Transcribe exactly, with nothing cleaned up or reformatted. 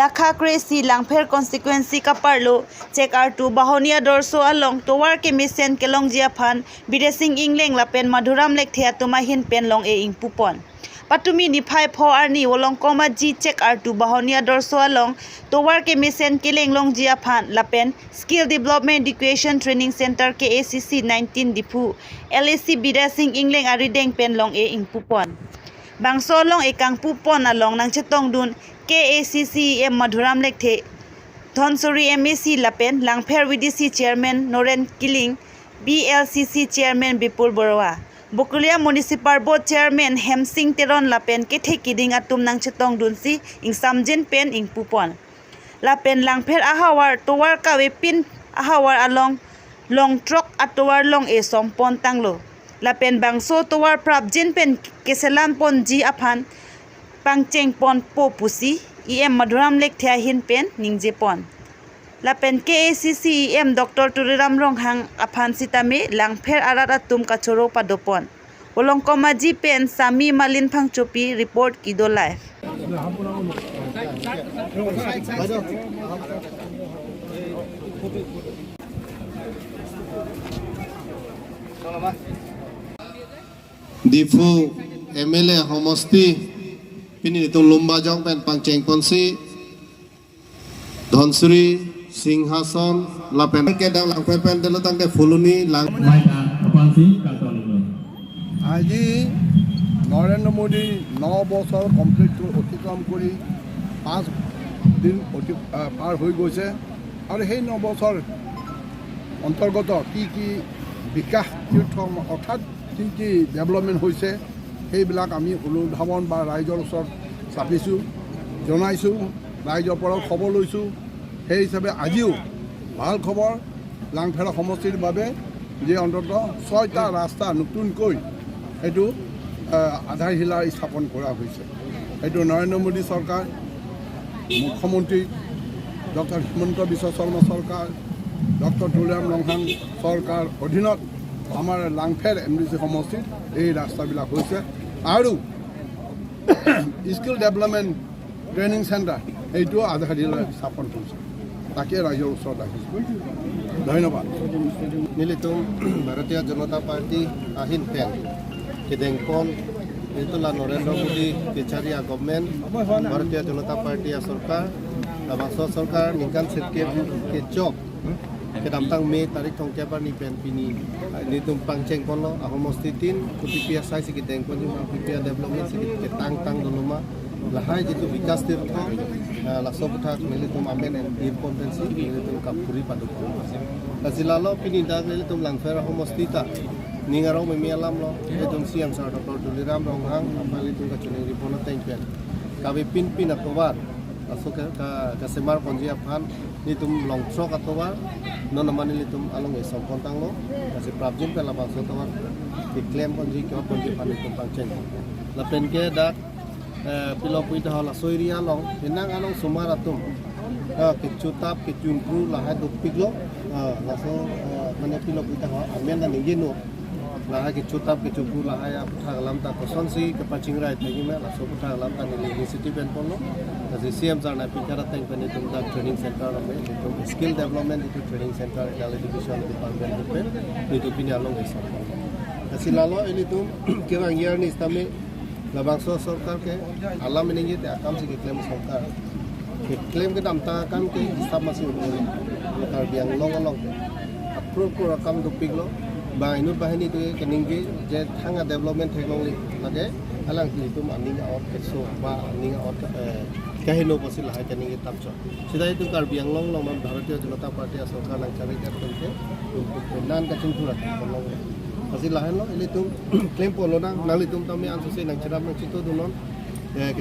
Lakha kre-isi Langpher constituency kaparlo Chekartu Bahoni Adorsho along tovar kemesen kelongji aphan Bidya Sing Engleng lapen Madhuram Lekthe atum ahin pen long-e ingpupon. Patumi niphai pho arni Volongkom Aji Chekartu Bahoni Adorsho along tovar kemesen kelenglongji aphan lapen Skill Development Education Training Center K A C C nineteen Diphu L A C Bidya Sing Engleng arideng pen long-e ingpupon. Bangso along-e kangpupon along nangchetongdun K A C C E M Madhuram Lekthe, Dhansiri M A C lapen Langpher V D C Chairman Noren Killing, B L C C Chairman Bipul Baruah, Bokolia Municipal Board Chairman Hemsing Teron lapen kethe kiding atum nangchetongdunsi ingsamjin pen ingpupon. Lapen Langpher ahavar tovar kavepin ahavar along long throk atovar long-e sompon tanglo. Lapen bangso tovar prapjin pen keselam ponji aphan pangcheng ponpo pusi E M Madhuram Lekthe ahin pen ningjepon. Lapen K A C C E M Doctor Tuliram Ronghang aphan sitame Langpher arat atum kachoro padopon. Volongkom Aji pen Sami Malin Phangchopi report, Kido Live. Diphu M L A homosti pini itum Lumbajong pen pangcheng ponsi Dhansiri, Singhason, lapen kedang Langpher pen delo tangte Phuloni, Lang- Maitha kapansi kangton lo. আজি নৰেন্দ্ৰ মোদী ন বছৰ কমপ্লিট অতিক্ৰম কৰি পাঁচ দিন অতি আহ, পাৰ হৈ গৈছে আৰু সেই ন বছৰ অন্তৰ্গত কি কি বিকাশ তীৰ্থ অৰ্থাৎ কি কি ডেভেলপমেণ্ট হৈছে সেইবিলাক আমি অনুধাৱন বা ৰাইজৰ ওচৰত চাপিছোঁ, জনাইছোঁ, ৰাইজৰ পৰাও খবৰ লৈছোঁ। সেই হিচাপে আজিও ভাল খবৰ, লাংফেৰা সমষ্টিৰ বাবে যে অন্ততঃ ছয়টা ৰাস্তা নতুনকৈ সেইটো আহ, আধাৰশিলা স্থাপন কৰা হৈছে। সেইটো নৰেন্দ্ৰ মোদী চৰকাৰ, মুখ্যমন্ত্ৰী ডক্টৰ হিমন্ত বিশ্ব শৰ্মা চৰকাৰ, ডক্টৰ তুলিৰাম ৰংহাং চৰকাৰ অধীনত আমাৰ লাংফেৰ এম ডি চি সমষ্টিত এই ৰাস্তাবিলাক হৈছে আৰু স্কিল ডেভেলপমেণ্ট ট্ৰেইনিং চেণ্টাৰ এইটো আধাৰশিলা স্থাপন কৰিছে। তাকে ৰাইজৰ ওচৰত আহিছোঁ। ধন্যবাদ। Nelitum Bharatiya Janata Party ahin pen kedengpon itulah Narendra Modi kechari a-government, Bharatiya Janata Party a-sorkar, labangso sorkar ningkan sirkep kechok kedamtang May tarik thomkep arni pen pini nelitum pangcheng ponlo, ahomosti tin kopipi asai si kedengpon, kopipi a-development si ketang tang dolo ma, lahai jitu bikas tirtho, ah, laso aputhak nelitum amen en ir pon pensi nelitum kaphuri paduk pon. Lasi lalo pini dak nelitum Langfera homosti ta ning arong meme alam lo, itum C M sir Doctor Tuliram Ronghang aphan nelitum kachiningri pon ateng pen kave pinpin atovar laso ke ka kasemar ponji aphan nelitum long throk atovar non aman nelitum along esom pon tanglo, lasi prapjin pen labangso atovar keklem ponji, keot ponji aphan nelitum pangcheng. Lapen ke dak eh, pilo pu ita halaso area along, penang along osomar atum, eh, kechotap, kechungkru, lahai dopiklo, eh, laso, eh, mane pilo pu ita ha, amen ta ningje no, lahai kechotap, kechungkru, lahai aputhak alam ta kosonsi kepachingrai thekji ma, laso aputhak alam ta neli initiative en ponlo, lasi C M sir nangpikar ateng pen itum dak training center alam, itum skill development itum training center, Adult Education Department pen, itum pini along esom. Lasi lalo ilitum kevang year ni sitame labangso sorkar ke alam ningje te akam si keklem sorkar. Keklem kedamtang akam ke hisap masi un'e. Karbi Anglong along ke apro apro akam dopiklo. Ba inut banghini tu keningje je thang a-development theklongle lake alanglitum aning a-ot keso ba aning a-ot, eh, kaheno pusi lahai keningje tamchot. Sita itum Karbi Anglong along non Bharatiya Janata Party a-sorkar nangchari kat penke itum penan kachingthur atum ponlong. Lasi lahenlo ilitum klem ponlonang, nanglitum tame ansose nangcherap nangchito dunnon. Eh,